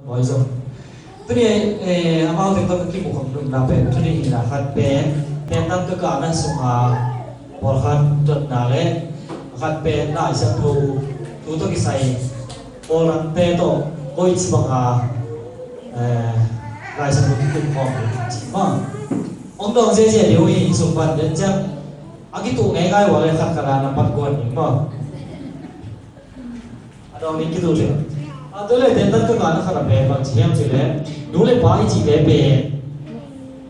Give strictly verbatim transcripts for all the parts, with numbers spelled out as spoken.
Oi zong. Tuni, eh, amau teng tawh ka kimu khawm nopna pen tuni hi a, khat pen, pen tam ka kahna sunga pawlkhat dotna le khat pen Lai Siangtho thu tawh kisai pawlkhatte tawh koici banga, eh, Lai Siangtho kikum khawm hi ci maw. Hong dawng ziahziah ding uh hi, sung pan den ciang a kituh ngeingai uh a le khat khat a nambat guan ding maw. A dawng ding kitu cia. A, tua le ten tan ka kana khat a pen bang ci hiam ci le, nu le pa i cih le pen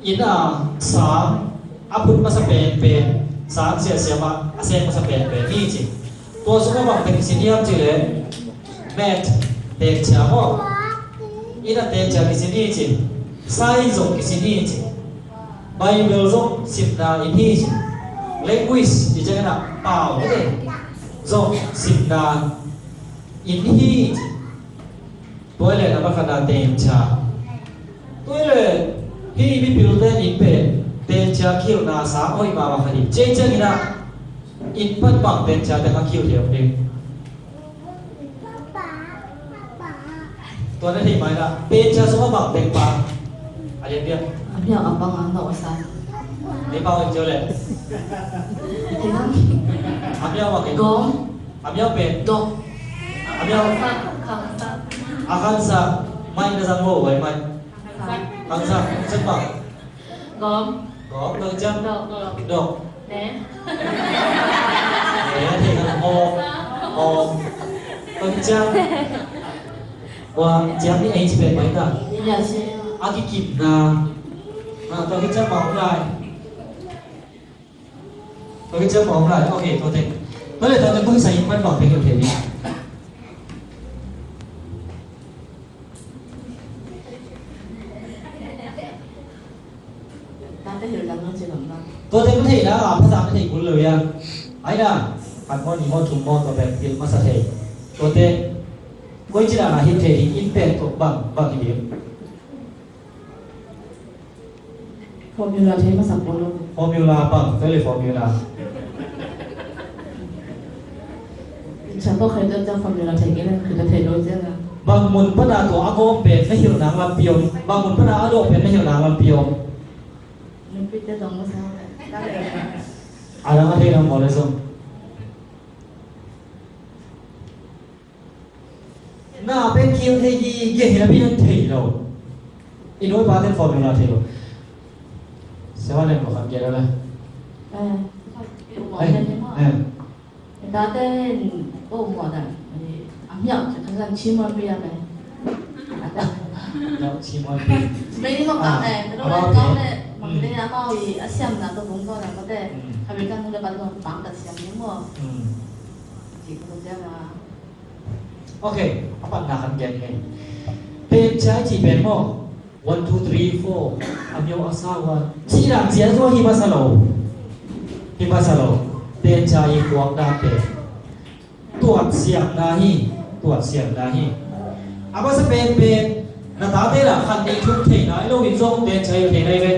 inn a sang a phut masa pen pen, sang siasia mah a seng masa pen pen hi ci. Tua sungah bang teng kisin hiam ci le, mat, tengcia maw. Inn a tengcia kisin hi ci. Sai zong kisin hi ci. Bible zong simna inn hi ci. Language ci ciangin ah pau hi te zong simna inn hi ci. Tua le na ma khat na tengcia. Tua le hi mipilte inn pen tengcia khilhna sang hoih mahmah khat hi. Ciang ciangin ah inn pan bang tengcia teng a khilh hiam ding. Tua na thei mai la, tengcia sung a bang teng pa. A lian lian. A miau a bang a nawh sa. Ei pau in cio le. Kinam. A miau bang in. Gawm. A miau pen. Dok. A miau. Khangsa. Khangsa. A khangsa. Mai na zang lo wai mai. Khangsa. Khangsa. Sen bang. Gawm. Gawm, dok ciang. Dok, dok. Dok. Ne. Ne, thei kan hawm. Hawm. Dok ciang. Wa, ciang ni ei ci pen mai ta. Ya, si. A kikimna. A, dok ciang bang lai. Dok ciang bang lai. Ok, tua teng. Tua le tua teng bang sai man bang teng thei ni. Tate hilh lam na ci lam na. Tua te mathei na, a, phasa mathei kul lo ya. Ai na, khat maw, ni maw, thum maw, tua pen hilh masa thei. Tua te, koi ci na na hilh thei ding, in pen tua bang, bang hi ding. Formula thei masa kul lo. Formula bang, tua le formula. Sa tawh khai tawh ciang formula thei kei le, khai tawh thei lo ciang a. Bang mun pana tua a gawm pen na hilh nang lampi om. Bang mun pana a dawh pen na hilh nang lampi om. Nupi te zong masa. A dang a thei nang maw le zong. Na pen kiu thei di, gei hi na pi nan thei lo. I nuai pa ten formula thei lo. Sewa len lo khat gei lo le. Eh, eh, eh. Tate in ko muat a, a miak ci khan cimawlpi a mei. Miak cimawlpi. Mei ni mawk a, eh, amau te, amau i a siamna tawh bung tawh na mawk te. Khabe kan hong le bat lo bang tat siam ni maw. Ci ko cia ma. Ok, a patna kan gen ngei. Pen cia i ci pen maw. One, two, three, four. A miau a sau a. Ci dan cia tua hi masa lo. Hi masa lo. Pen cia i kuak dan pen. Tuat siamna hi. Tuat siamna hi. A masa pen pen. Na tate la khat nih thum thei nai lo in zong pen cia i thei nai ve.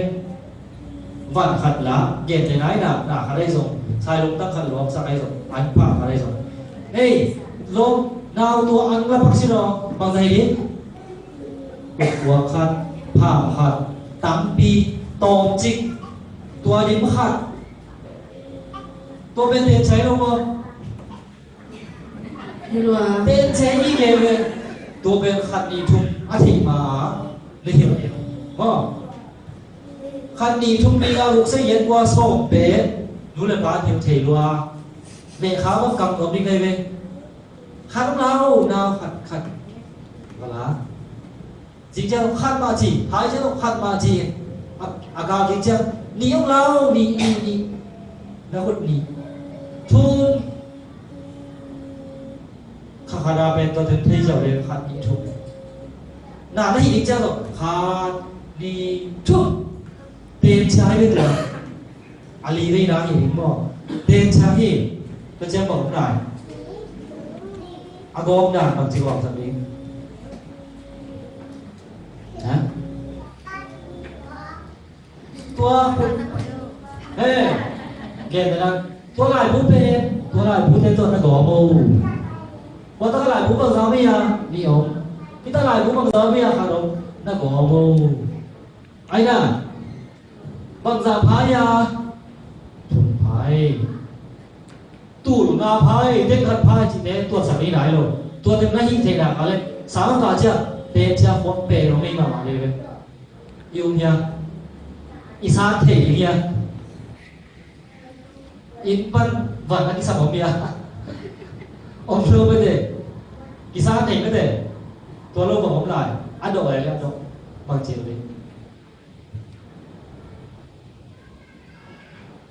Van khat la, gen thei nai na, na khat ai zong. Sai lungtang khat lawm sak ai zong. An pha khat ai zong. Ei, lawm, nau tua an la pak sin aw. Bang zai din. Ukua khat, pham khat, tampi, tawmcik, tua dim khat. Tua pen ten cai lo maw? Hi lua. Ten cai ni le le. Tua pen khat ni thum a thei ma a. Le hi maw? Khat ni thum ni a uk se yen kua sawm pen. Nu le pa thil thei lua. Le kha bang kam nuam ding le ve. Khat om lau, nau khat, khat. Wala. Zing ciang khat mah ci, hai ciang khat mah ci. A, a gal ding ciang, nih om lau, nih, nih, nih. Na khut nih. Thum. Kha khat a pen tua ten thei zau le khat nih thum. Na, na hi ding ciang lo. Khat, nih, thum. Ten cia hi ve tua. A li vei na hi ding maw. Ten cia hi. Tua ciang bang om nai. A gawm dan bang ci gawm sam ding. Ha? Tua put. He. Gen na. Tua laibu pen. Tua laibu te tua na gawm o. Tua ta laibu bang zau mi a. Ni om. Hih ta lai bu bangzah mi a khat om na gawm o. Ai na, bangzah pha ia, thum pha ei. Tul nga pha ei, teng khat pha ei cihte tua sa mi nai lo. Tua teng na hih theih nak a le, sa mah ka cia, te cia khuak pe lo mei mahmah le ve. I um hia? I sa thei ding hia? Inn pan van a kisam om hia? Om lo mete. Kisa thei mete. Tua lo bang om lai. A dawh ai le a dawh. Bang cil ding.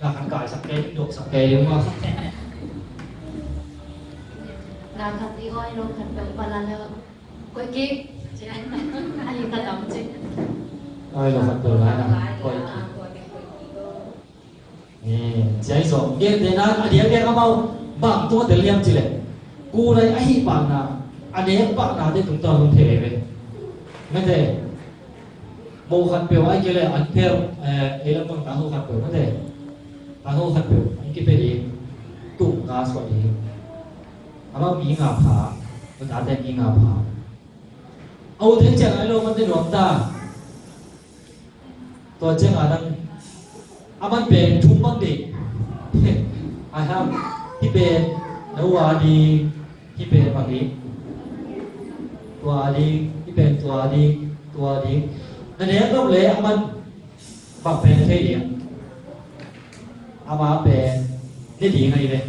Nga khan kai sak kei, dawh sak kei ding ma. Nga khat i oi lo khat dawh pala le. Koi kik. Ai khat om cik. Oi lo khat dawh lai na. Koi kik. Cia i zawh gen te na a diakdiak amau bang tua tel hiam cileh, kulai ahi pahna, a nek pahna te tungtawn hong thei ve. Mete, mo khat peuh ai kei le an phel, ei lam bang tangho khat peuh mete, tangho khat peuh hong kipia ding, tung nga suah ding. Amau mi nga pha, mata te mi nga pha. A u te ciang ai lo mate nuam ta. Tua ciangin a man pen thum bang ding. Ai ham, hih pen na u a ding, hih pen bang ding. Tua a ding, hih pen tua a ding, tua a ding. Na nek nop le a man bang pen na thei ding. Ama pen ne ding ahi ve.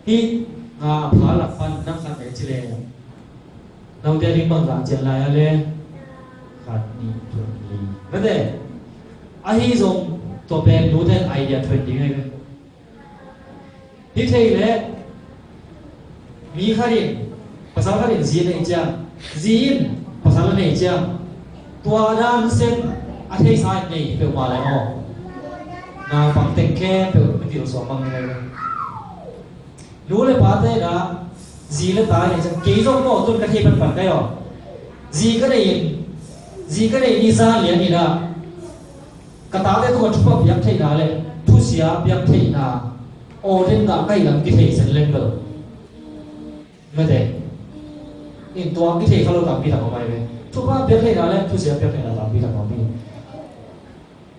Hih nga a pha lak pan nang khat nek ci le. Note ding bangzah cian lai a le khat, nih, thum, li. Mate, ahi zong tua pen nute in idea thuan ding ahi ve. Hi thei le mi khat in, pasal khat in zi a nei ciang, zi in pasal a nei ciang, tua dan sen a theisa in nei hi peuhmah le maw. Naupang teng khempeuh mi vilsuak mang hi lai ve. Nu le pate na, zi le ta nei ciang, kei zong maw tun ka thei panpan kai aw. Zi ka nei in, zi ka nei ni zan lian in ah, ka tate tungah thupha piak theihna le thusia piak theihna aw den ngah ka hih lam kithei sen leng bel. Mate, in tua kithei kha lo tampi tak a mai ve. Thupha piak theihna le thusia piak theihna tampi tak a mai.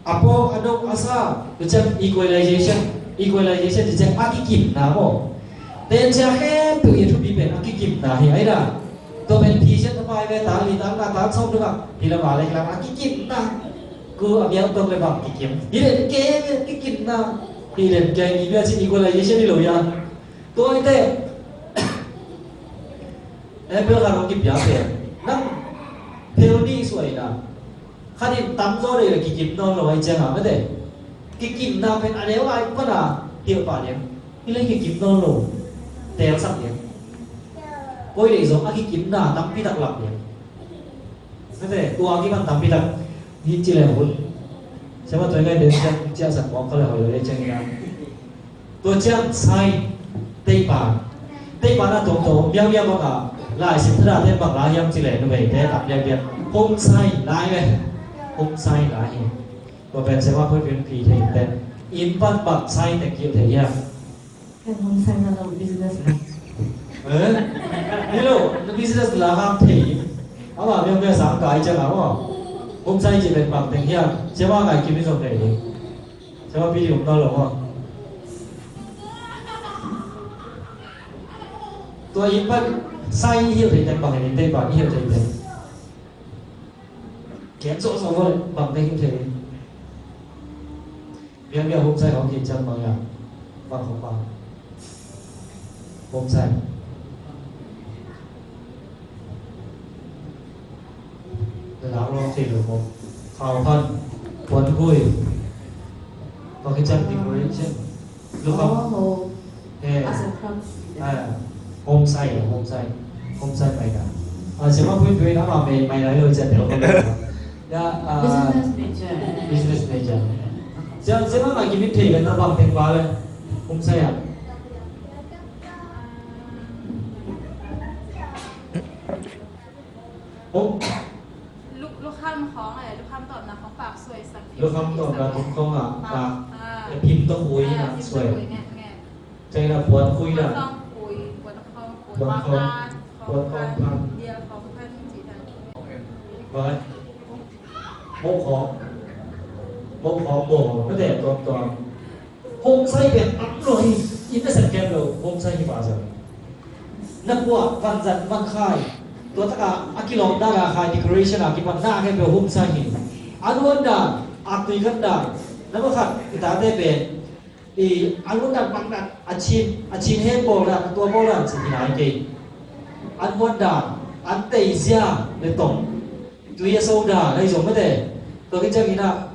A pawk a dok a sa, tu ciang equalization, equalization tu ciang a kikimna maw. Ten cia khempeuh i thupi pen a kikimna hi ai na. Tua pen phisiat a pai ve, tan li tan nga tan sawm dungah hi la ma le hi la ma a kikimna. Ku a miang tawk le bang kikim. Hi len ke ve kikimna. Hi len ke ni ve cin equalization hi lo ia. Tua hi te. Apple khat hong kipia pen nang phel nih suaina. Khat in tam zaw dei le kikim nawn lo ai ciang a mate. Kikimna pen a neu ai pana hilh pah ding. Hi le kikim nawn lo. Telsak ding. Koi dei zong a kikimna tampi tak lak ding. Mate, tua kipan tampi tak. Hi ci le hun. Siama tua ngai den ciang ciah sak mawk ka le hoi lo le ciang ina. Tua ciang sign, teipan. Teipan a tuamtuam, miangmiang bang a, Lai Siangtho date bang la hiam ci le numeite tam biakbiak. Home sign lai ve. Home sign lai hi. Tua pen sema pui pin pi thei pen. Inn pan bang sign teng kil thei hiam. Ken home sign na lo business la. Eh? Ni lo, na business la ham thei. Ama miangmiang sang kai ciang a maw. Home sign ci pen bang teng hiam. Sema ngai kim i zong thei hi. Sema pi di um nawn lo maw. Tua inn pan sign i hilh thei teng bang hi, teipan i hilh thei teng. Ken sawhsawh vawh bang teng hilh thei. Miangmiang home sign hong hilh ciang bang ia. Bang hong bang. Home sign. Lalak lawng thei lo maw. Khau phan, puan khui. Tua khit ciang decoration. Lukham. Oh, eh, as a proxy. Ah, home sign, home sign. Home sign mai na. Ah, siama pui pui na ma mai, mai na lo ciang tel ko. Ya, ah, business major. Business major. Siama, siama mai kimit thei kan na bang teng ba le. Home sign ah. Home. Lu-, lukham khawng eh, lukham tawpna khawng pak suai sak. Lukham tawpna khawng ah, pak. Ah. Eh, phim tawh khui ah, na phim tawh suai. Khui, nge, nge. China puan khui na. Puan khawng khui, puan khawng khui. Puan khawng, puan khawng phan. Bia khawng phan. Vai. Moh khawng. Moh khawng, moh khawng, mate, tuamtuam. Hong sai pen tam lo hi, in a sem kem lo, hong sai hi pa zang. Na puah, vanzat, van khai. Tua taka, a kilawm dan a khai, decoration a kipan, na kem lo, hong sai hi. An huan dan, a tui kan dan. Na ma khat, i tate pen. I, an huan dan, bang dan, a chin, a chin he bawl dan, a tua bawl dan, chin hi nai kei. An huan dan, an teizia, le tong. Tui a so dan, ahi zong mate. Tua khit ciangin ah,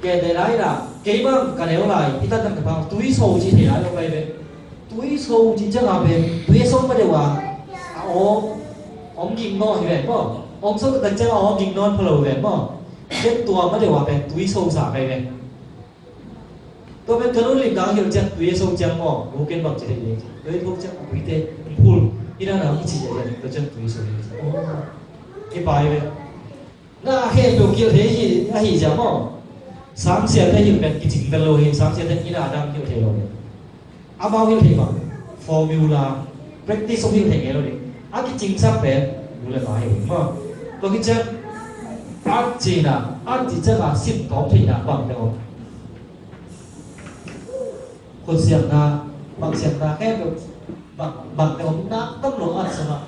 kei te lai na, kei bang ka neu lai, i tan tan ka pang, tui so ci thei lai lo pai ve. Tui so ci ciang a pen, tui a so ma deuh a, a om, om ging nawn hi ve maw. Om so tak ciang a om ging nawn pha lo ve maw. Ken tua ma deuh a pen, tui so sa pai ve. Tua pen ka nun lim dang hilh ciang tui a so ciang maw, bu ken bang ci thei ding. Tui a thuk ciang a tuite hong phul. Hi na na hong ci ciang tua ciang tui so hi. Oh. Kipai ve. Na a khempeuh hilh thei hi, ahi ciang maw. Sangsiate hilh pen kicing pen lo hi, sangsiate hi na dang hilh thei lo hi. Amau hilh thei bang. Formula. Practice hong hilh thei ngei lo ding. A kicingsak pen. Nu le pa hi maw. Tua khit ciang. Art cihna. Art cih ciang a sim tawm theihna bang te om. Khut siamna, bang siamna khempeuh, bang, bang te om na tam lo an sama.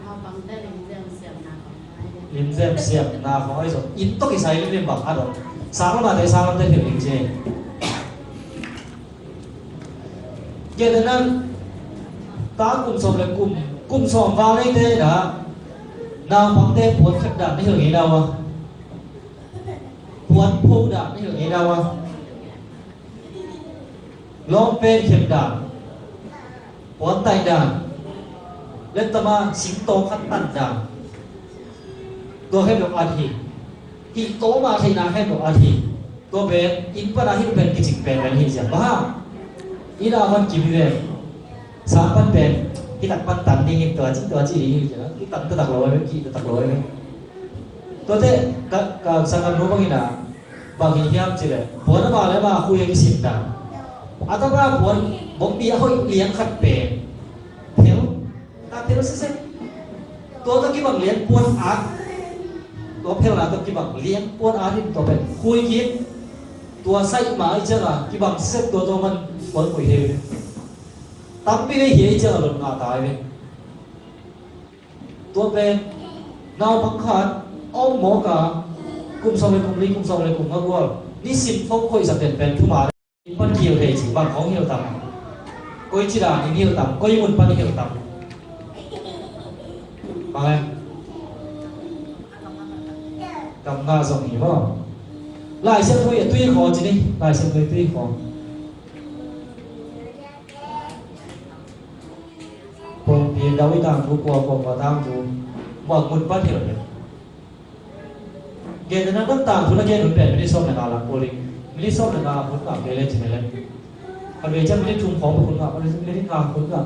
Naupangte limzem siamna khong ai. Limzem siamna khong ai zong. In tawh kisai limlim bang a dong. Sang lamate sang lamte philh lim ci. Gentehna, ta kum sawm le kum, kum sawm val neite na, naupangte puan khat dan na hilh ngei na ua. Puan pho dan na hilh ngei na ua. Lawngpen khem dan, puan taih dan, lettama singtawng khat tan dan. Tua khem lo at hi. Hih tawma theihna khem lo at hi. Tua pen, inn pana hilh pen kicing pen pen hi ziang. Bang hang? Inn a van kim hi ven. Sang pan pen, hih tak pan tan ding hi tua ci, tua ci ding hi ziang. Hih tan taktak lo hi ven, hih taktak lo hi ven. Tuate, ka, ka sanggam nu bangin a, bang hi hiam cih leh, puan ama le ama khui a kisim dan. A tapa puan, bawngbi a hoih liang khat pen. Phel, a phel sese. Tua tawh kibang liang puan at. Tua phelna tawh kibang liang puan at in tua pen. Khui kik. Tua saih ma i ciang a, kibang sese tua tua man puan khui he. Tampi le hi i ciang a lot ngah ta hi. Tua pen, naupang khat, a om mawk a, kum sawm le kum li, kum sawm le kum nga gual, nisim khong khoihsak den pen, thuma in pan kihilh thei ci, bang khong hilh tam. Koi ci dan in hilh tam, koi mun pan hilh tam. Bang e? Kam nga zong hi maw. Lai Siangtho i a tui khaw ci ni, Lai Siangtho i tui khaw. Pawlpi David tangthu, kua kua kua tangthu, muak mun pan hilh le. Gentehna, na tangthu na gen hun pen minute sawm le nga lang kul ding. Minute sawm le nga hun ngah kei le cih le. Khatvei ciang minute thum khawng hun ngah, khatvei ciang minute nga hun ngah.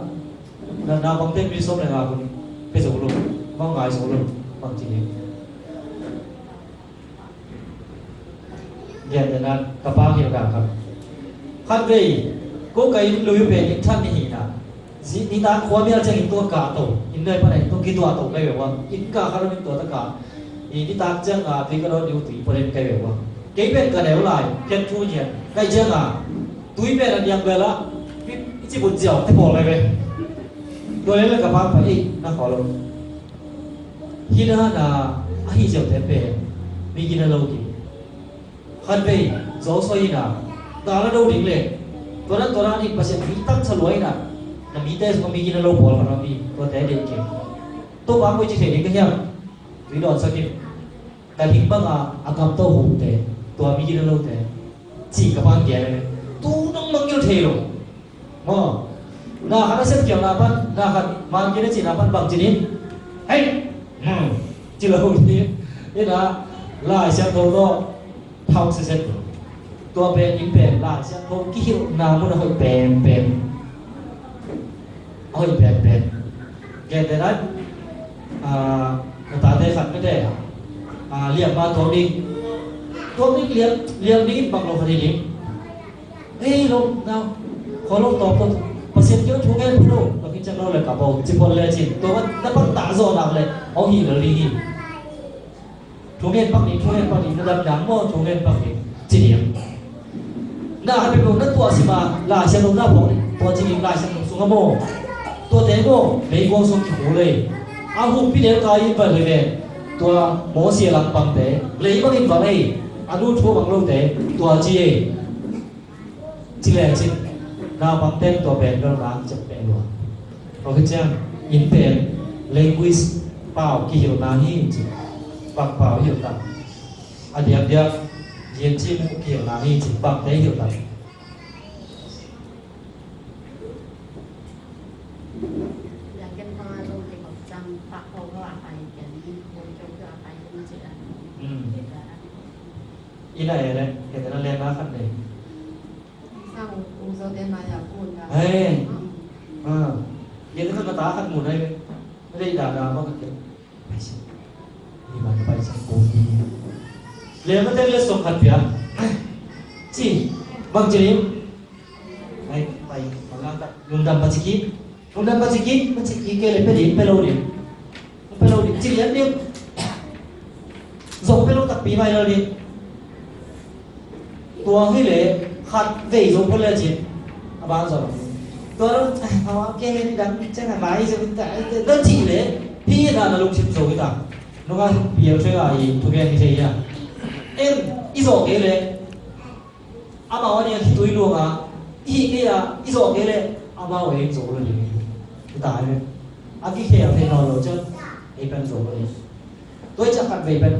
Na, naupangte minute sawm le nga hun pia zo lo. Mawk ngai zo lo. Bang ci ding. Gentehna, ka pa hilh dan khat. Khatvei, ko ka inn lui pen inn than ni hi na. Zi, nitak khua mial ciangin tua kah to. Inn nuai pana inn tua kituah to kai ve ua. Inn kah khat lo inn tua ta kah. I nitak ciang a, tui ka dawn ding uh tui pua den kai ve ua. Kei pen ka neu lai, khiat thu ngiat. Kai ciang a, tui pen a niang bel a, i, i ci bun ziau, te pawl kai ve. Tua leh ka pa pa, ei, na khaw lo. Hi na na, ahi ziau te pen, mi gina lo ki. Khatvei, Joshua in a, na na do ding le. Tua nan tua nan in Pasian mi tam sa lua in a, na mite sung mi gina lo pawl khat mi, tua te deih kei. Topa koi ci thei ding ka hiam? Tui dawn sak in. Ka ding bang a, a gam to hum te, tua mi gina lo te. Ci ka pan kia le. Tu nang mangil thei lo. Maw, na khat a sepkhialhna pan, na khat man kei na cihna pan bang ci ni. Hei! Hmm. Ci lo ni. Ina, Lai Siangtho tawh thau sese. Tua pen in pen Lai Siangtho kihilhna mun a hoih penpen. A hoih penpen. Gentehna, ah, na tate khat mete, ah, liamma tuak ding. Tuak ding liam, liam ding in bang lo khat hi ding. Ei lo, nau, khaw lo tawp lo. Pasian kiang thu ngen phu lo. Ciang lo le ka bo ci phot le cin. Tua man na pan ta zawh nak le hong hih lel ding hi. Thu ngen pak ni, thu ngen pak ni, na dam dam maw, thu ngen pak ni. Ci diam. Na hapia lo na tuah sim a, Lai Siangtho na phawk ni. Tua ci ni Lai Siangtho sung a maw. Tua te maw, meikuang sung kihu le. A humpi del ka in pai le ve. Tua Mosi a langpang te. Lei bangin vang ei. A nu thu bang lo te. Tua ci ei. Ci le cin, naupang ten tua pen bel na ciam pen lua. Tua khit ciang, in pen language pau kihilhna hi ci. Bang pau hilh ta. A diakdiak, Yen ci mu kihilhna hi ci. Bang te hilh ta. Hmm. Ina ere, kete na lena khat nei. Hey. Ah. Kete na mata khat mu nei. Rei da da ma khat. Pai sa. Ni ma pai sa ko ni. Le ma te le song khat pia. Ci. Bang ci ni. Ai, pai. Bang khat. Lungdam pa ci ki. Lungdam pa ci ki, pa ci ki ke le pe ding, pe lo ding. Pe lo ding, ci lian ding. Zong pe lo takpi mai lo ding. Tua hi le, khat vei zong pe le cin. A ban zong. Tua lo, ai, a wa ke ni dang, cen a mai zong ta, lo ci le, hi na na lungsim zo hi ta. Nunga pial thei a i, tu ke ni thei a. Em, i zong ke le. Amau a nih a khitui luang a, i hih kei a, i zawh kei leh amau ei zo lo ding hi. Hi ta hi. A kikhel thei nawn lo ciang ei pen zo lo ding. Tua hi ciang khat vei pen.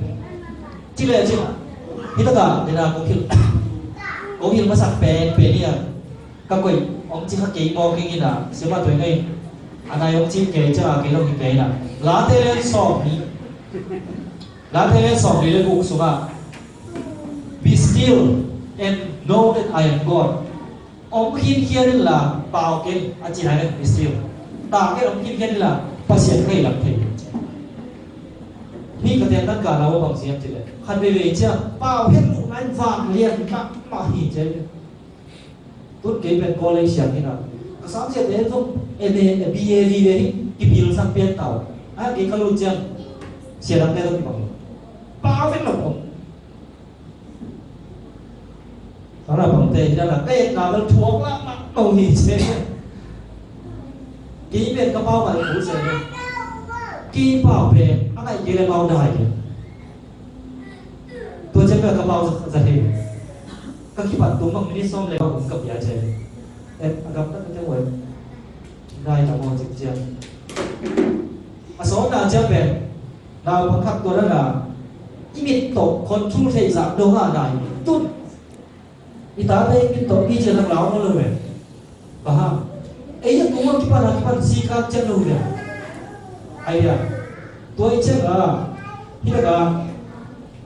Ci le ci. Hi ta ka, dena kong hilh. Kong hilh masak pen, pen hi a. Ka koih, ong ci kha kei maw kei ina, siama tuai ngei. A nai ong ci kei ciang a kei lo hi kei ina. Late le sawm ni. Late le sawm ni le guk sungah. Be still and know that I am God. Om khinkhian inla, pau kei, a ci nai le, be still. Ta kei om khinkhian inla, Pasian kei lam thei. Mi ka ten tan ka na wa bang siam ci le. Khan vei vei cia, pau hen mu nai vang lian ka ma hi cia. Tun kei pen college siam hi na. Ka sam sia te zong M A, B A, B A hi, kipil sang pian tau. A kei ka lut ciang. Sia dang te zong kibang. Pau hen lo om. Sana bangte hi na ka etna bel thuak lah mah ko hi ce. Kei pen ka pau ngal khu ce. Kei pau pen a ngai kei le pau dai kei. Tua ciang bel ka pau za hi. Ka kipat tung bang minit sawm le bang ka pia ce. Et a gam tak te wai. Dai ta mo cik ciang. A sawm na ciang pen. Naupang khat tua dana i mit tawh control theih zah dong a nai tun. I tate i mit tawh i cian a lau lo ve. Baha. Ei a tungah kipan a kipan si ka cian lo ve. Ai dia. Tua i cian a. Hi taka.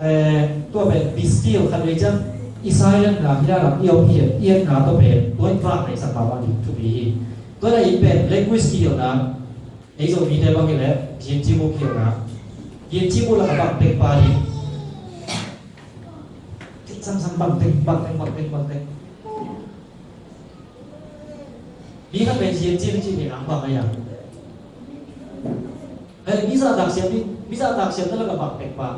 Eh, tua pen be still khat vei cian. I silent na hi dana i om hi i et na tua pen. Tua i vak nei sak ma ma ding thupi hi. Tua na i pen language kihilhna. Ei Zomite bang hi leh, Yin Chi Mu kiangah. Yin Chi Mu lakah bangteng pa hi. Kei samsam bangteng, bangteng, bangteng, bangteng. Mi khat pen Yin Chi Mu ci hi nang bang a yang. Hei, mi zahtak siam hi, mi zahtak siam na lakah bangteng pa.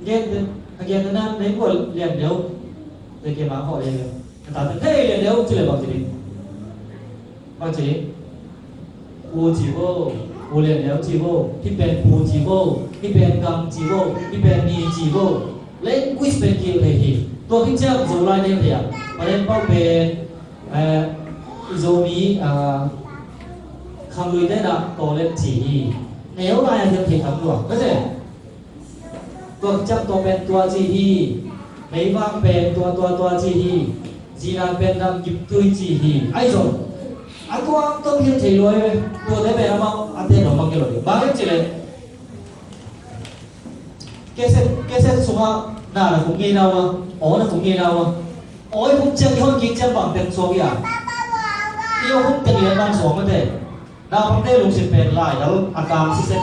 Gen, a gen na nei ko lian deuh. Te ke ma ko lian deuh. Ta te lian deuh ci le bang ci. Bang ci. Pu ci vo, Pu Lian Neu ci vo, hih pen Pu ci vo, hih pen Gang ci vo, hih pen Ni ci vo. Language pen kil thei hi. Tua khit ciang Zolai nen thei a. Palen pau pen, eh, i Zomi, ah, Khamlui nen a Tawlet ci hi. Neu lai a hiam thei tam lua. Ka se. Tua ciang tua pen tua ci hi. Meivak pen tua, tua, tua ci hi. Zinan pen Nam Giptui ci hi. Ai zong. A tua tua pen thei lua hi ve. Tua te pen amau a te nong mang ke lo hi. Bang hiam ci le. Cassette, cassette sungah na na kum ngei na ua. Aw na kum ngei na ua. Awi hum ciang i hon kik ciang bang teng suak hi a. I awi hum teng lian bang suak mate. Naupangte lungsim pen laidal a kang sisek.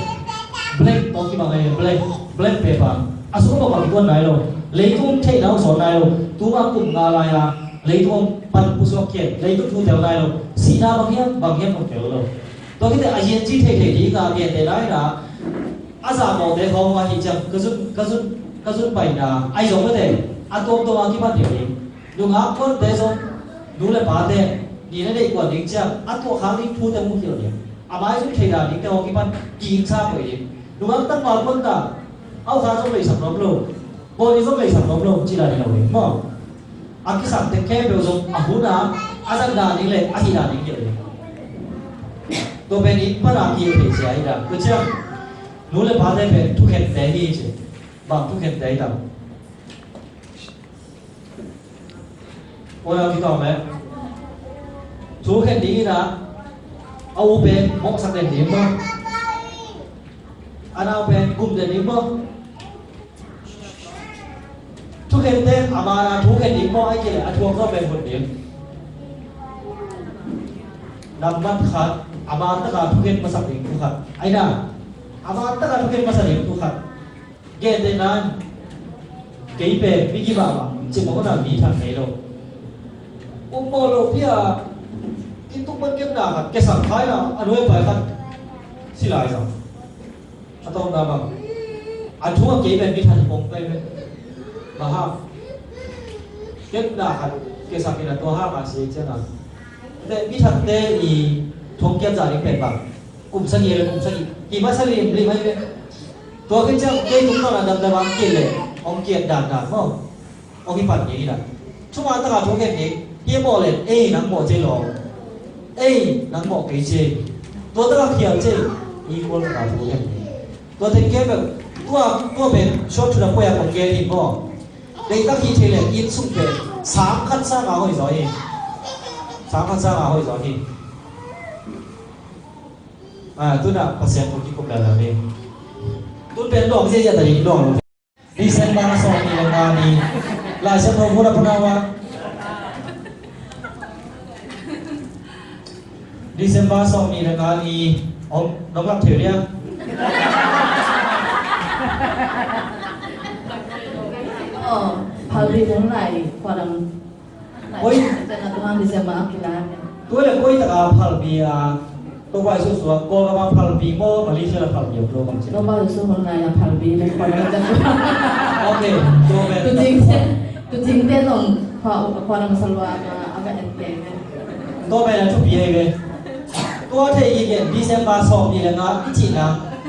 Blank tawh kibang ahi, blank, blank paper. A sung bang bang i tuan nai lo. Leitung theihna hong sawn nai lo. Tuma kum nga lai a leitung hong pan pusuak khiat. Leitung thu tel nai lo. Sihna bang hiam, bang hiam hong tel lo. Tua khit teh a hian ci thei thei ding a, a piante lai na. A zahmawhte khawng a hi ciang ka zun, ka zun, ka zun paina ahi zong mate, a tuamtuam a kipan thei ding. Nungak kuante zong, nu le pate ni na deih kuan ding ciang a tuah khak ding thute mu khial ding. A maizum thei dan dingte khawng kipan kingsa koih ding. Nungak tangval kuan ta, au kha zong leisak nuam lo. Bawni zong leisak nuam lo, ci dan hi lo ding maw? A kisam tek khempeuh zong a hun a, a zat dan ding le a hih dan ding hi lo ding. Tua pen i pan a ki thei sia hi dan. Tua ciang nu le pate pen thukhente hi ci. Bang thukhente hi dan. Ua nau kitawm le. Thukhen ding hi dan. A u pen mawhsak den ding maw? A nau pen gum den ding maw? Thukhente a man a thukhen ding maw, ahih kei leh a thuak zawh pen hun ding? Nambat khat, a man taka thukhen masak ding thu khat. Ahi na, a man taka thukhen masak ding thu khat. Gentehna in, kei pen mi kibang a, cimawh na mi that ngei lo. Ummawh lo pi a, inn tung pan kepna khat, kesak khai na, a nuai pai khat, si lai zang. A tawpna bang, a thu a kei pen mi that hi pong pai pen. Bang hang, kepna khat kesak in a tua hang a si ciang a. Te mi thatte i thu hong kiat zah ding pen bang, kum sagih le kum sagih. Hi masa lim lim ai pen. Tua khit ciang kei tung nawn a damdam a hong kiat le, hong kiat dandan maw. Hong kipan ding hi na. Thuman taka thukhen ding. Hi mawh le, ei nang mawh cia lo. Ei nang mawh kei cia. Tua taka khial cia. Equal taka thukhen ding. Tua teng kei bek. Tua, tua pen short to the point a kong gen hi maw. Deihtak hi thei le inn sung pen sang khat sang a hoih zaw hi. Sang khat sang a hoih zaw hi. Ah, tuna Pasian thu kikum lala ni. Tun pen luang ziahziah ta ding luang lo. December sawmnih le nga ni. Lai Siangtho hun a puna wa. December sawmnih le nga ni. Om, nong lak thei dia. Oh, phalbi nong lai, kua dang. Oi. Tua le koi taka phalbi a Topa Jesu sua, Kawlgam a phalbi maw, Malaysia la phalbi a lo bang ci. Topa Jesu hun lai la phalbi le koi taka. Ok, tua pen. Tucing te, tucing te nong kua, kua nang salwa a ka en te. Tua pen a thupi ai ve. Tua thei i gen December sawmnih le nga i cihna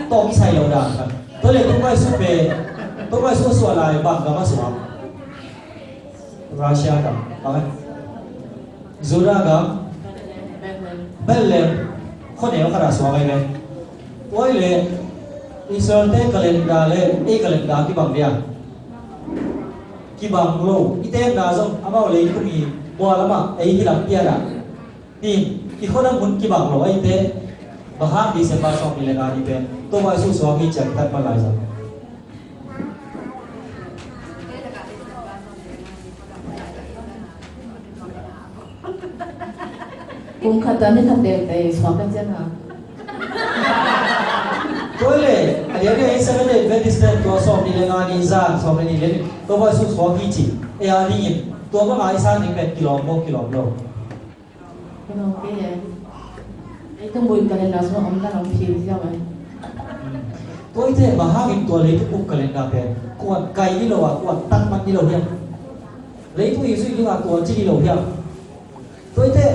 tawh kisai lo dan khat. Tua le Topa Jesu pen, Topa Jesu sua lai bang gam a sua. Russia gam, bang e? Judah gam, Bethlehem, khuaneu khat ah suak ahi ve. Tua hi leh Israel-te calendar le ei calendar kibang dia? Kibang lo. I tenna zong amau leitung i mua lamah ei hi lam pian ah. Hi, i khuadam hun kibang lo ahih teh, bang hang December sawmnih le nga ni pen Topa Jesu suak hi ciang kitat man lai zong. Kum khat a ni khat tete suak kan ciang ha. Tua le, a diak a Seventh Day Adventist ten tua sawmnih le nga ni zan, sawmnih le ni, Topa Jesu suak hi ci. E a dingin, tua bang a i san ding pen kilawm maw, kilawm lo? Kei nong kei e. Leitung bup calendar sung om na nong phil ziau e. Tua i te bang hangin tua leitung bup calendar pen kuan kai ni lo a, kuan tan man ni lo hiam? Leitung i zui ding a kuan ci ni lo hiam? Tua i te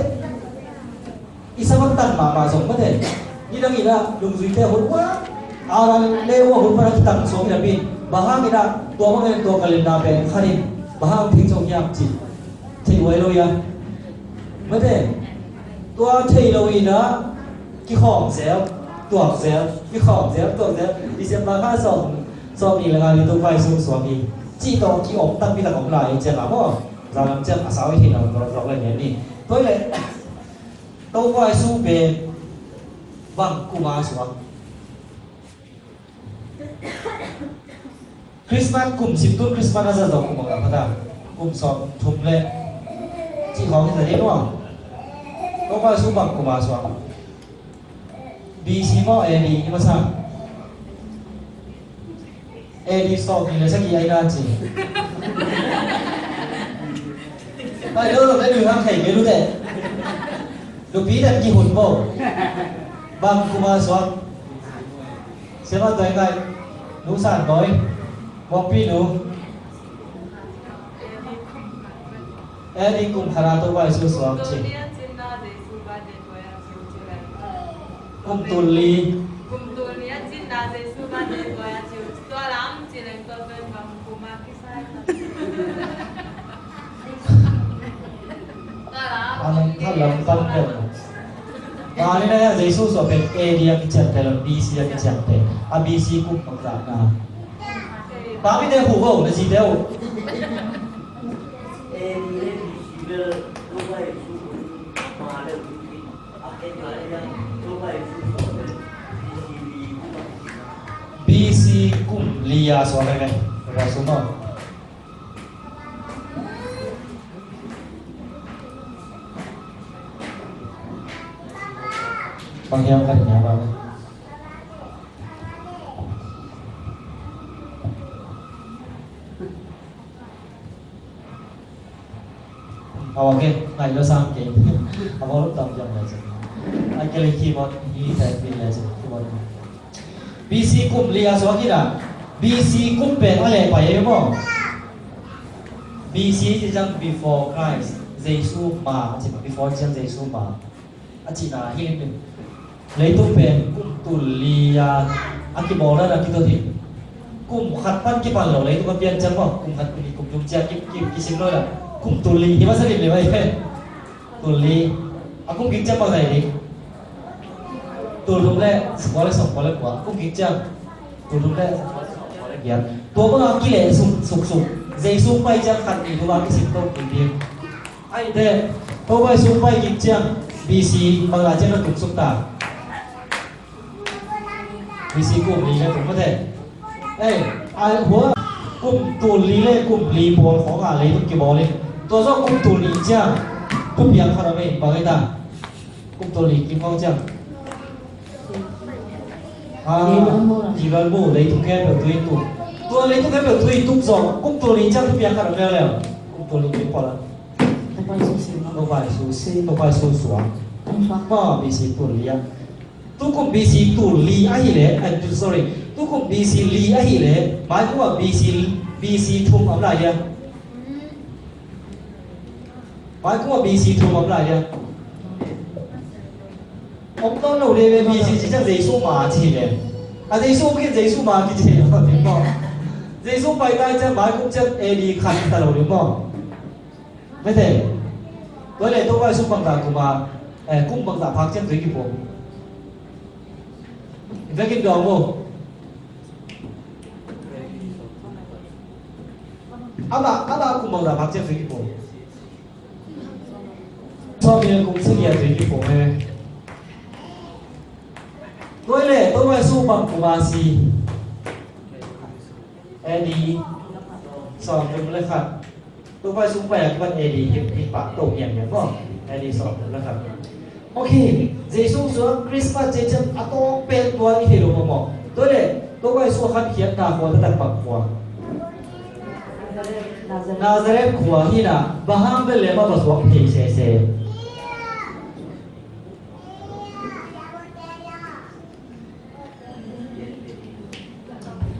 i sa bang tan mahmah zong mate. Ni dang i la lungzui te hun ua, a la le ua hun pana kitang sawm i la pin. Bang hangin a tua bang en tua calendar pen khanin bang hang thei zong hiam ci. Thei uai lo ia. Mate, tua thei lo ina, kikhawm zel, tuak zel, kikhawm zel, tuak zel. December kha sawm, sawm ni le nga ni Topa Jesu suak hi. Ci tawh ki om tak pi tak om lai ciang a maw. Zalam ciang a sau i thei lo, tok tok le ngen ni. Tua le, Topa Jesu pen bang kum a suak. Christmas kum sim tun Christmas a za zo kum a pata. Kum sawm thum le Cih khawng hi ta ding maw? Topa Jesu bang kum a suak? B C maw, A D i masa? A D sawm nih le sagih ai na ci. Ai lo lo, ai lo hang thei kei lu te. Lupi dan kihun bo. Bang kum a suak? Siama Tuai Ngaih, Nu San Bawi, Bawngpi Nu. A D kum khat a Topa Jesu suak ci. Kum tul li. A lam, a lam pan pen. Mani na Jesu suak pen A D a kician pen, B C a kician pen. A B C kum bangzah na. Mami te hu ko, na si te hu. A D le B C bel, Topa Jesu ma le B C kum li a suak le. Topa Jesu ma. Bang hiam ka ring a bang. Aw, okay. Ngai lo sang ke. Aw, lo tam jam le. Ai ke le keyboard hi ta pin le. Keyboard. B C kum li a suak hi na. B C kum pen a leh pai e maw. B C ci ciang before Christ, Jesu ma, ci before ci ciang Jesu ma. A cihna hi ning. Leitung pen kum tul li a, a kibawl dan a kitot hi. Kum khat pan kipan lo, leitung a pian ciang maw, kum khat, kum nih, kum thum ci a ki, ki, kisim lo hi a. Kum tul li hi masa lim le mai. Tul li. A kum kik ciang bang zah ding? Tul thum le sagih le sawmkua le kua. Kum kik ciang tul thum le sagih le sawmkua le giat. Tua bang a kileh suk, suk, suk. Jesu pai ciang khat nih thum a kisim to kik ding. Ai te, Topa Jesu pai kik ciang B C bang zah ciang na tum suk ta? B C kum li le kum mate. Eh, ai hua, kum tul li le kum li pawl khawng a leitung kibawl in. Tua zawh kum tul nih ciang thupiang khat om ei, bang ei ta? Kum tul nih kim khawng ciang. Ah, kigal mu, leitung khempeuh tui tuk. Tua leitung khempeuh tui tuk zawh kum tul nih ciang thupiang khat om leuleu. Kum tul nih kim pawl a. Topa Jesu suak. Topa Jesu suak. Maw, B C tul li a. Tukum B C tul li ahih leh, eh, sorry, tukum B C li ahih leh, maikum ah B C, B C thum om lai dia. Maikum ah B C thum om lai dia. Om tawn lo ding ve, B C ci ciang Jesu ma ci leh. A Jesu om khin Jesu ma kici lo ding maw. Jesu pai ta ciang maikum ciang A D khat ta lo ding maw. Mete. Tua leh Topa Jesu bangzah kum a, eh, kum bangzah phak ciang tui kiphum? Vekin dong mu. Amah, amah kum bangzah phak ciang tui kiphum? Sawmnih le kum sagih a tui kiphum e. Tua leh Topa Jesu bang kum a si? A D sawmthum le khat. Topa Jesu pai a kipan A D hi, hi pah to hiam hiam maw. A D sawmthum le khat. Ok, Jesu suak Christmas ci ciang a tawng pen tua i thei lo maw maw. Tua leh Topa Jesu a khankhiatna khua taktak bang khua? Nazareth khua hi na, bang hang Bethlehem ah va suak thei sese?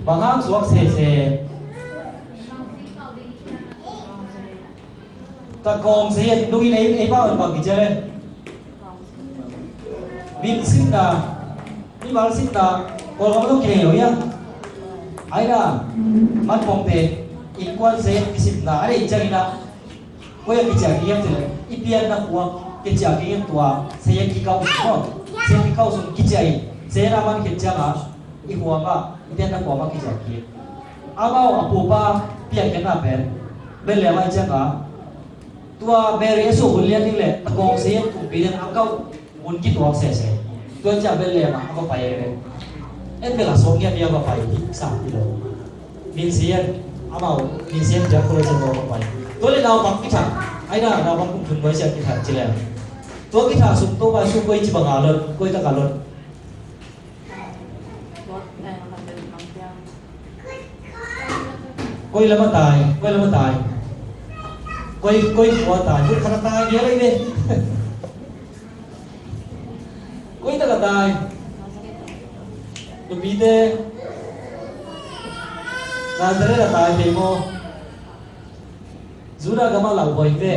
Bang hang suak sese? Takawng se hian, nungin ei, ei pau in bang kici a le? Min simna, mimal simna, Kawlgam tawh kinei lo hiam? Ai na, man pawngte, innkuan se hian kisimna a neih ciangin ah, koi a kiciah kik hiam cih leh, i pianna khua kiciah kik hiam, tua se hian kikau sung maw? Se hian kikau sung kiciah in, se hian a man khit ciangah, i khua mah, i pianna khua mah kiciah kik. Amau a pupa piankhiatna pen Bethlehem ah ciangah, tua Mary a suak hun lian ding leh a kawngse in kumpi ding a kau mun kituak sese. Tua ciah Bethlehem ah a va pai e ve. En bel a suak ngiat ni a va pai hi sa hi lo. Minsian, amau minsian piak khol ciang a va pai. Tua leh naupang kithang. Ai na, naupang kum thum nuai siah kithah ci leng, tua kithah sung Topa Jesu koi ci banga lot, koi taka lot? Koi lam a tai, koi lam a tai. Koi, koi khua tai, koi khat a tai, ngia lei ve. Koi tak a tai. Nupite, Nazareth a tai thei maw? Judah gam a lauhuai ve.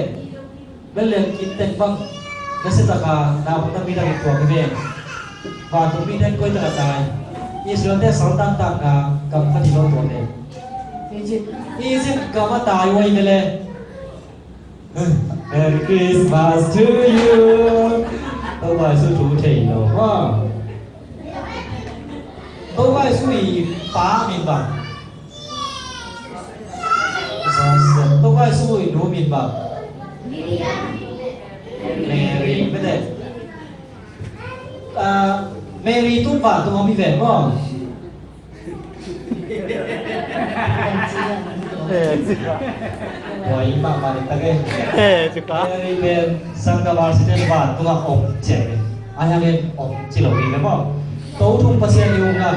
Bethlehem kip teng bang, nasia taka naupang tampi tak in tuak hi ve. Vantung mite in koi tak a tai? Israel-te sal tangtakna gam khat hi lo tuate. Egypt. Egypt gam a tai huai ve le. Merry Christmas to you. Topa Jesu thu thei lo. Wow. Topa Jesu i pa min bang? Joseph. Topa Jesu i nu min bang? Mary. Mete. Ah, Mary tun vantung om hi ve maw? Buai mahmah ni tak e. Mary pen sanggamah site vantungah om ciang e. Ai hangin om ci lo hi ve maw? Tothum Pasian i um na.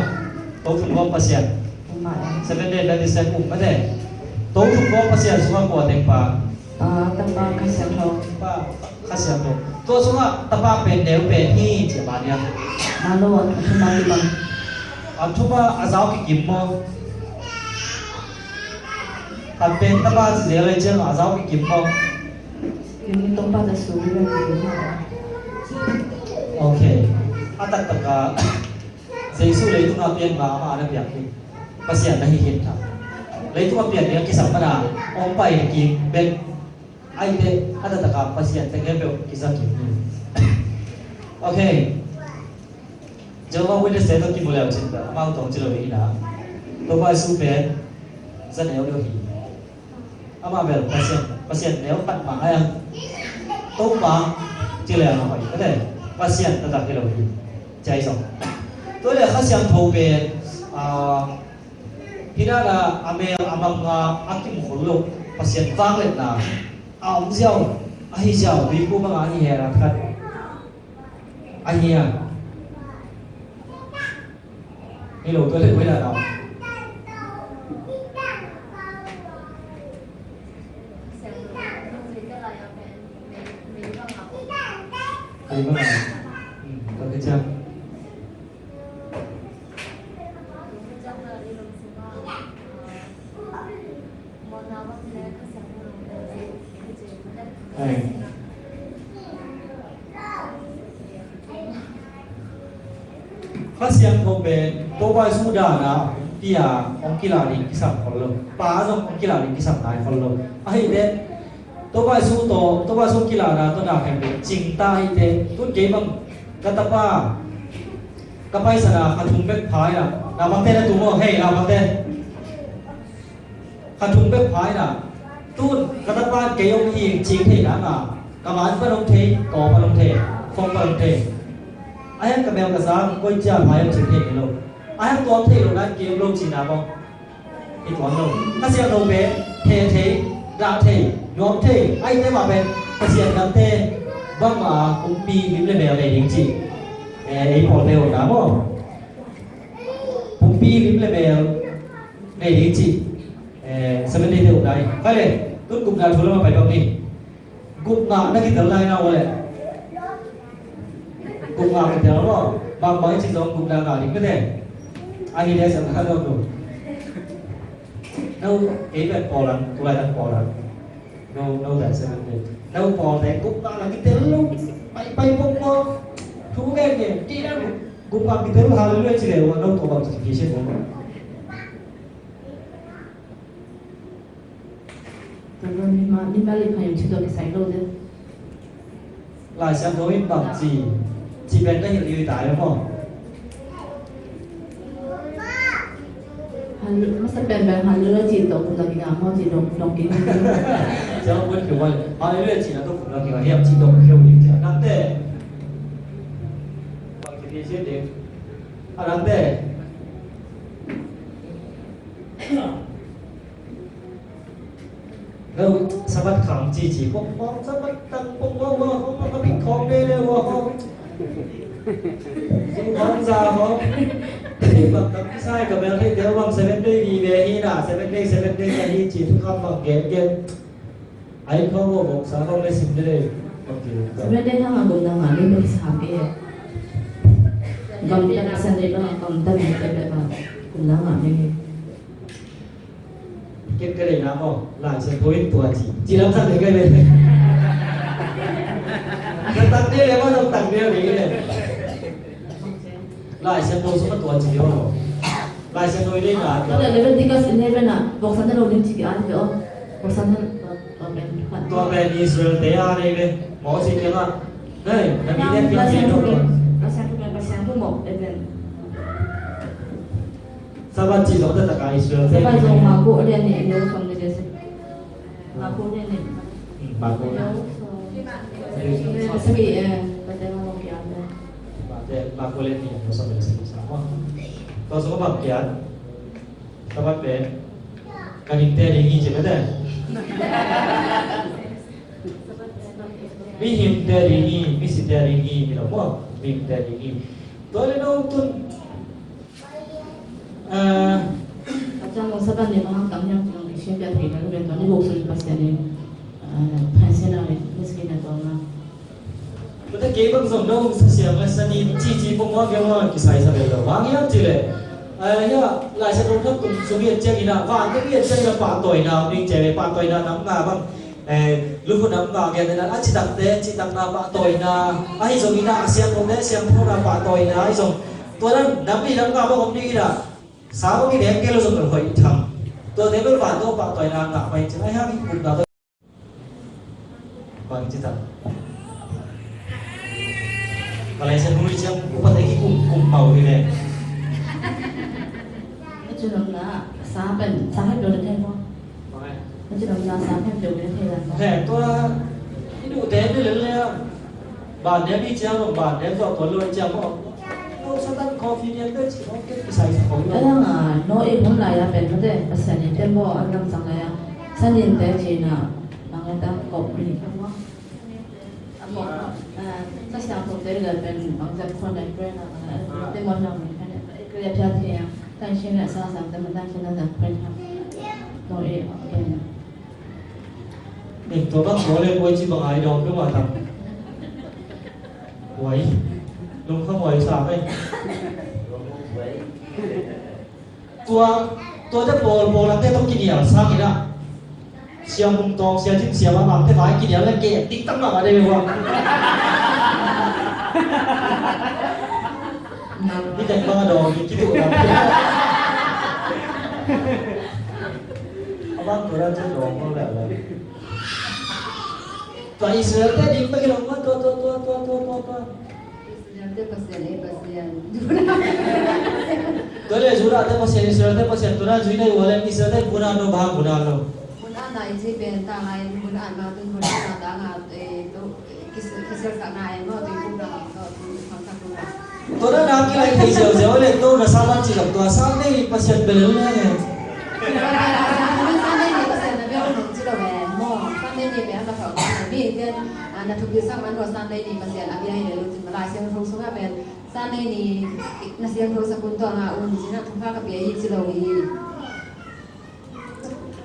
Tothum gawp Pasian. Seven Day Adventist um mate. Tothum gawp Pasian sungah kua teng pa? Pa, Tapa, Kha Siangtho. Pa, Kha Siangtho. Tua sungah Tapa pen neu pen hi ci a, mania. Malo, a thuma hi bang. A thuma a zau kikim maw? Khat pen Tapa ci zel lei ciang a zau kikim maw? Kim ni Tapa ta su hi bang kikim maw? Ok. A taktak a Jesu leitungah pian ma amah a na piak hi. Pasian na hi hi ta. Leitungah pian ding a kisam mana hong pai na kim bek. Aite a taktak a Pasian teng he peuh kisa kim hi. Ok. Jehovah Witness te tawh kimu leu cin bel amau tawng ci lo hi na. Topa Jesu pen za neu lo hi. Amah bel Pasian, Pasian neu khat mah a, Topa ci leng a hoih mate. Pasian taktak hi lo hi. Ci ahi zong. Tua leh Kha Siangtho pen, ah, hi dan a, a mel a mang a, a kim khol lo. Pasian vangliatna a om ziau, a hi ziau, tuiphum bang a hi hel a khat. Ahi a. Hi lo tua le koi la tau. Ahi bang a. Hmm, tua ke ciang. Ai. Kha Siangtho pen Topa Jesu dan a hong pia, hong kila ding kisam khol lo. Pa zong hong kila ding kisam nai khol lo. Ahi te, Topa Jesu tawh, Topa Jesu kilahna tawh na khempeuh cingta hi te. Tun kei bang ka tapa ka paisan a kha thum bek pha in a, naupangte na tung aw, hei naupangte. Kha thum bek pha in a, tun ka tapa kei hong hi cing thei nang a, ka man pan hong thei, kaw pan hong thei, fong pan hong thei. A hiang ka mel ka sang koi cia pha hiam cing thei lo. A hiang tuam thei lo nang kei hong lo cina bang. I tuan lo. Kha Siangtho pen phe thei, dah thei, nuam thei, ahi te mah pen Pasian dangte bangmah a pumpi lim le mel nei ding cih. Eh, ei pawlte uh na maw? Pumpi lim le mel nei ding cih. Eh, Seventh Day te uh na hi. Khai le, tun gupna thu lam a pai bang ni. Gupna na kitel lai na uh leh. Gupna kitel maw? Bang bang i cih zong gupna ngah ding mete. Ahi leh siam kha dong lo. No, kei pen pawl ang, tu laitak pawl ang. No, no, that's seven day. No, pawl te gupna na kitel lo. Pai, pai bok maw? Thu gen gen, kei na gupna kitel hallelujah ci leh, no, to bang ci kei siam maw? Tua mi ma, mi ma lik kha in ci tua kisai lo de. Lai Siangtho in bang ci, ci pen na hilh liu i tai lo maw? Hal-, masa pen pen hallelujah ci tua kum la kinga maw ci dong, dong kinga. Ciang pun kiu wai, hallelujah ci na tua kum la kinga hiam ci dong kiu ni ci a nang te. Bang ci pi ci ding. A nang te. Lo, Sabbath khang Cici pongpong sa matang pongpong hua hong, a bik khawng ne le hua hong. Sung khawng za hong. Bang tam kisai ka bel thei tel bang seven day ni ve hi na, seven day, seven day ka hi ci thukham bang gen gen. Ai khawng hua bong sa khawng le sim le. Seven day hang a gum na nga ni bek sa pe. Gam tam Sunday bang gam tam ni bek bek bang gum na nga ni. Ken ka deihna maw, Lai Siangtho in tua ci, ci lam sak ding ka hi ve. Na tak ding le maw, na tak ding le. Lai Siangtho sung a tua ci ding maw. Lai Siangtho i deihna. Tua le Leviticus eleven ah, voksan na lo ding ci ki an ve aw. Voksan na tua pen. Tua pen Israel te a dei ve. Mawsi kiang ah. Hei, na mi te piang ci ding maw. Lai Siangtho pen, Lai Siangtho maw, eleven. Sabbath ci zong taktak a Israel te. Sabbath zong Marku a lian nih, a lian sawm le giat. Marku a lian nih. Hmm, Marku. A lian sawm le giat, eh, Pastor Marku a lian nih. Marku a lian nih, a lian sawm le giat. Tua zong a bang kiat. Sabbath pen. Ka ding te ding hi ci mete. Mihing te ding hi, misi te ding hi, mi lo maw. Mihing te ding hi. Tua le no tun. Ah. A ciang lo Sabbath ni bang hang tam hiam ci lo i siam pia thei lo pen tua ni buk sung Pasian in, ah, phaisiatna le miskin na tawlna. Mate kei bang zong dong sa siang le sa ni cici pong wa geng wa kisai sa bel lo. Bang hiam ci le. Ah, ya, Lai Siangtho thak tung sung i et ciang in a, van tung i et ciang in a pahtawina ding ci le pahtawina nam nga bang. Eh, lukhu nam nga gen in a, a citakte citakna pahtawina. Ahi zong in a, a siangthote siangthona pahtawina. Ahi zong Tua dan nam nih nam nga bang om ding hi na. Sa bang i deng kei lo zong bel hoih tham. Tua te bel van tua pahtawina ngah mai cin. Ai hang i upna tua. Bang ci tham. Ka lai sa nui ciang upa te ki kum kum mau hi le. Ka cu nam na sa pen sa hai tua na thei mo. He, tua, i duhte ni lel le, ban dem i ciang lo, ban dem zawh tuan lo i ciang lo. Lo Satan coffee ni an bel ci lo, kei kisai sa ko lo. Ka dang a, no i hun lai a pen mate, Pasian in pen bo, a lam sang lai a. Sanin te ci na, bang a ta kop ni. A mo, a, Ka Siangtho te le pen bang zat khuan lai khuan a, te mo hiang ni khan, kle pia thei a. Tan sin le sa sang te ma tan sin le zat khuan a. No i, a pen. Ning tua bang tua le buai ci bang ai dawng peuhmah tam. Buai. Lungkham buai sa mai. Tua, tuate pawl, pawl lamte tawh kinial sang in ah. Sia Mung Tawng, Sia Cin, Sia Mah Mangte vai kinial le kei diktak mahmah dei ve ua. Hih tek bang a dawng hi kiduh lam. A bang tua dan ciang dawng bang leh leh. Tua Israel te ding bang i dawng bang tua, tua, tua. Israel te Pasian, eh, Pasian. Tua le Judah te Pasian, Israel te Pasian, tua dan zui dei ua le Israel te vun at lo bang vun at lo. Vun at na i ci pen ta lai, vun at ma tun vun at na ta nga, eh, tu, eh, kis-, kisialsakna eh, no, tu i kum na, no, tu i kum na. Tua na na kilai thei ziauziau le, tu na sa man ci lak tua sa nei Pasian bel le. Sa nei ni Pasian na bel no ci lo eh, mo, sa nei ni bel na thau, mi ken, ah, na thupi sak man tua sa nei ni Pasian a bia hi le lo ci ma Lai Siangtho sung a pen, sa nei ni, na siangtho sa kun tua nga un, ci na thupha ka bia hi ci lo hi.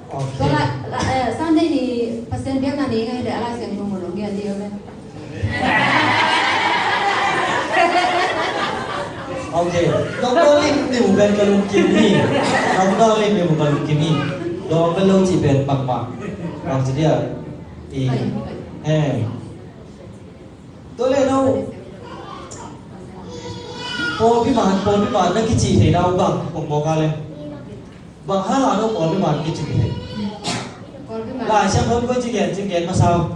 Ok. Tua la, la, eh, Sunday ni Pasian biakna ni ngai le a Lai Siangtho mun ong ngiat ding le. Ok. Doctor Lim ni mu ben ka lungkim hi. Doctor Lim ni mu ka lungkim hi. Dawng ben lo ci ben bangmah. Bang ci dia. I. Ai. Eh. Tua le no. Pawlpi man, pawlpi man na kici thei na uh bang, kong mawk a le. Bang hang a no pawlpi man kici thei. Pawlpi man. Lai Siangtho in koi ci gen, ci gen masa uh.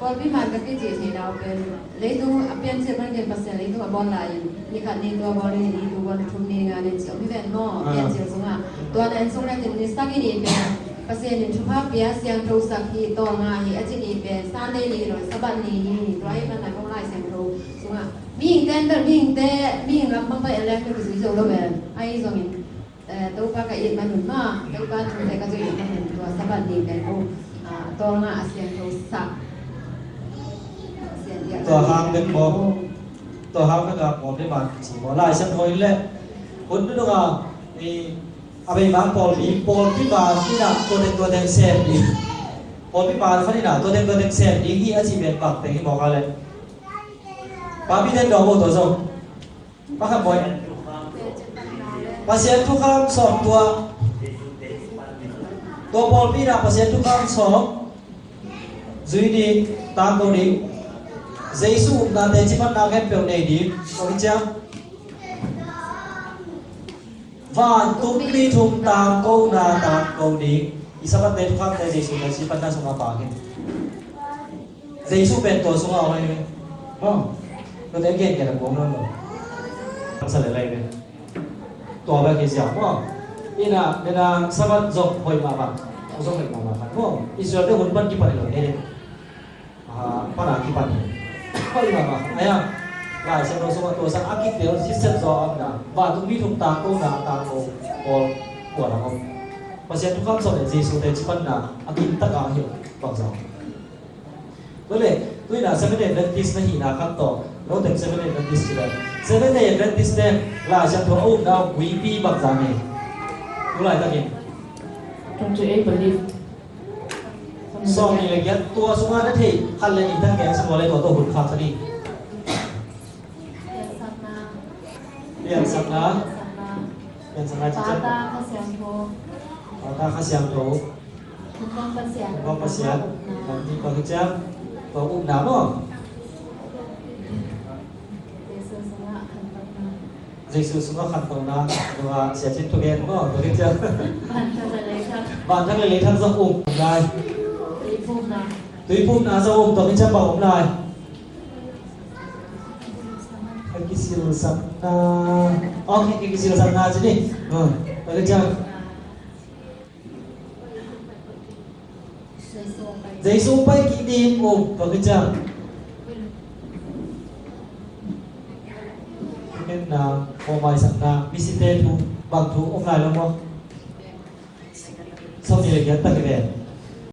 Pawlpi man ka kici thei na uh pen. Leitung a piancil man gen Pasian leitung a bawl lai in. Ni khat ni tua bawl ni, ni tua bawl ni, thum ni, nga ni ci om hi ven maw, ah, piancil sungah. Tua na en sung na tin ni sagih ni pen. Pasian in thupha pia siangtho sak hi, tawlnga hi, a ci ni pen, Sunday ni lo, Sabbath ni hi, tua hi man a kong Lai Siangtho sungah. Mihingte an bel, mihingte, mihing lam bang pai a lek te kizui zo lo pen. Ahi zongin, eh, Topa ka it man un mah, Topa thute ka zuih man un, tua Sabbath ni pen, oh, a, Tawlnga a siangtho sak. Tua hang bek maw? Tua hang bek a pawlpi man ci maw? Lai Siangtho in leh hun nunung a, i, a bei man pawlpi, pawlpi man in a tua teng tua teng sem ding. Pawlpi man khat in a tua teng tua teng sem ding hi a ci pen bang teng hi mawk a leh? Papi den dawng maw tua zong? Pakhat bawi. Pasian thukham sawm tua. Tua pawlpi in a Pasian thukham sawm zui ding, tangko ding. Jesu upna teci panna khempeuh nei ding. Tua hi ciang vantungmi thum tangkona tangko ding. I Sabbath te thukhamte Jesu teci panna sungah pang hi. Jesu pen tua sungah om ahi ve. Maw, tuate gengen a kuang nawn lo. Sa le lai ve. Tua bek hi ziau maw. Ina, nena Sabbath zong hoih mahmah. Zong hoih mahmah khat maw. Israel te hun pan kipan hi lo, eh. Ah, pan a kipan hi. Hoih mahmah. Aya, Lai Siangtho sungah tua sang a kitel hi sep zaw a om na. Vantungmi thum tangkona a tangko pawl kua lam om? Pasian thukham sawm le Jesu teci panna a gintak a hi lo. Bangzah. Tua leh, tu in a Seventh Day Adventist na hihna khat tawh, note Seventh Day Adventist ci leh, Seventh Day Adventist te Lai Siangtho a upna a guipi bangzah nei? Tu laitakin twenty-eight belief. Sawmnih le giat, tua sungah na thei khat le nih tangkeng sim maw le tua tawh hun khak sa ding. Piansakna. Piansakna. Piansakna cicin. Pa, Ta, Kha Siangtho. Pa, Ta, Kha Siangtho. Khumbang Pasian. Khumbang Pasian. Upna. Tua hi ciang tua upna maw? Jesu sungah khantohna. Jesu sungah khantohna. Tua Sia Cin thugen maw? Tua hi ciang vanthak le leithak. Vanthak le leithak zong um lai. Tuiphumna. Tuiphumna zong um, tua hi ciang bang um lai? Kisilsakna. Oh, kisilsakna ci ni. Tua hi ciang Jesu pai kik ding um, tua hi ciang. Thugenna, mawhmaisakna, misite thu, bang thu om lai lo maw? Sawmnih le giat tak hi ve.